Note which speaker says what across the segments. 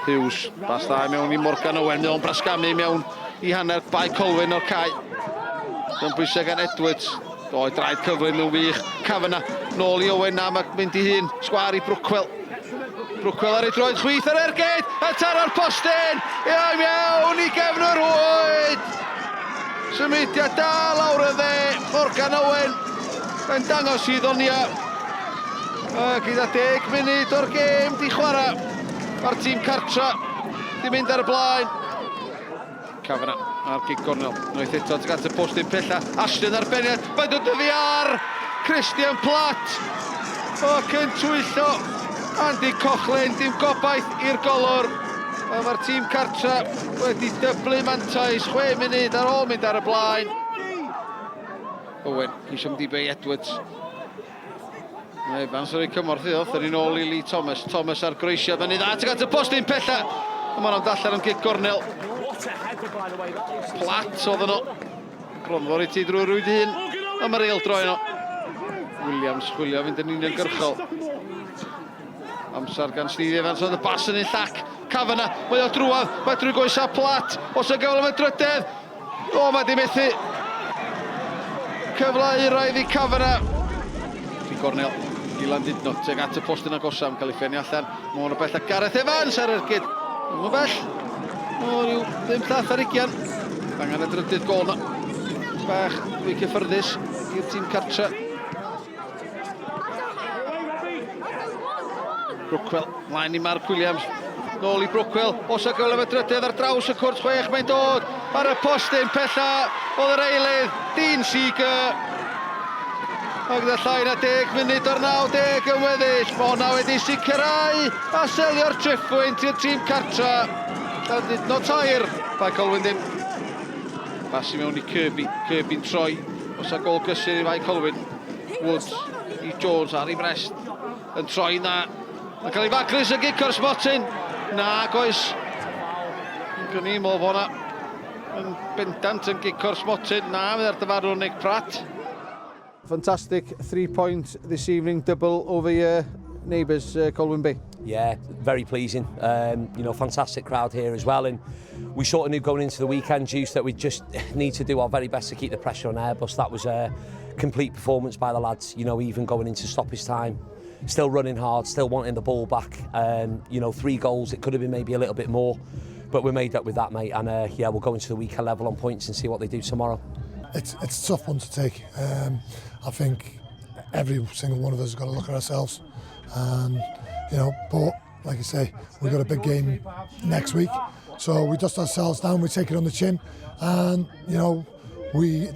Speaker 1: Hughes, bas dda mewn i Morgan Owen, mae o'n brasgamu mewn i hanner Bae Colwyn o'r cae. Yn bwysau gan Edwards. O'i draed cyflym yn wych. Kavanagh, nôl i Owen na, mae'n mynd i hun. Sgwar i Brookwell. Brookwell ar ei droed chwith ar ergyd, a taro'r postyn, i mewn i gefn yr rhwyd. Symudiad da lawr y dde, Morgan Owen yn dangos i ddonia. A gyda 10 munud o'r gêm di chwarae, mae'r tîm cartra di mynd ar y blaen. Kavanagh ar gig gornel. Unwaith eto tuag at y postyn pella. Ashton ar beniad. Mae'n dod oddi ar Christian Platt. Ac yn twyllo Andy Cochlain. Dim gobaith i'r golwr. A mae'r tîm cartra wedi dyblu mantais 6 munud ar ôl mynd ar y blaen. Owen, ceisio mynd i Bay Edwards. Mae Evans yn rhoi cymorth iddo, thyn ni'n ôl i Lee Thomas. Thomas ar groesiad, mae'n dda tuag at y postyn pella. A mae'n am allan am gic gornel. Plat oedd yno. Bronfor i ti drwy rwyd hun. A mae'r eil droi yno. Williams chwilio fynd yn uniongyrchol. Amser gan Steve Evans, oedd y bas yn un llac. Kavanagh, mae o drwodd, mae drwy goesau Plat. Os y gyfle am y drydedd, O, mae di methu. Cyfle euraidd i Kavanagh. Fi gornel i Landudno, tuag at y postyn agosaf, yn cael ei ffenio allan. Mor o bell a Gareth Evans ar ergyd. Mor bell. O, rhyw ddim llath ar ugian. Angen y drydydd gol na. Bach fwy cyffyrddus i'r tîm cartre. Brookwell, mlaen i Mark Williams. Nôl i Brookwell, os y gyfle fe drydedd ar draws y cwrt chwech, mae'n dod ar y postyn pella oedd yr eilydd, Dean Seeger. A gyda llai na 10 munud o'r 90 yn weddill, mae hwnna wedi sicrhau a selio'r triphwynt i'r tîm cartra. Llandudno tair, Bae Colwyn ddim. Bas i mewn i Kirby, Kirby'n troi, os a gol gysur i Fae Colwyn. Woods i Jones ar ei frest, yn troi na. Mae'n cael ei faglus yn gic o'r smotyn. Na, goes. Gwni i'n meddwl bod hwnna yn bendant yn gic o'r smotyn. Na, fydd ar dyfarnwr Nick Pratt. Fantastic 3 point this evening, double over your neighbours, Colwyn Bay.
Speaker 2: Yeah, very pleasing. Fantastic crowd here as well. And we sort of knew going into the weekend, Juice, that we just need to do our very best to keep the pressure on Airbus. That was a complete performance by the lads, even going into stoppage time. Still running hard, still wanting the ball back. 3 goals, it could have been maybe a little bit more, but we're made up with that, mate. And yeah, we'll go into the weekend level on points and see what they do tomorrow.
Speaker 3: It's a tough one to take. I think every single one of us has got to look at ourselves. But like I say, we've got a big game next week. So we dust ourselves down, we take it on the chin, and we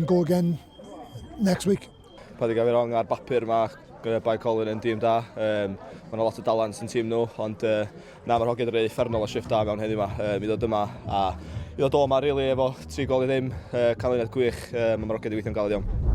Speaker 3: go again next week.
Speaker 4: Paid â gael fi wrong, ar bapur mae Bae Colwyn yn dîm da. Mae yna lot o dalent yn tîm nhw, ond na, mae'r hogiau wedi rhoi uffernol o shift da mewn heddiw yma. I ddod yma a i ddod o yma really efo 3 gol i ddim, canlyniad gwych, mae'r hogiau wedi weithio'n galed iawn.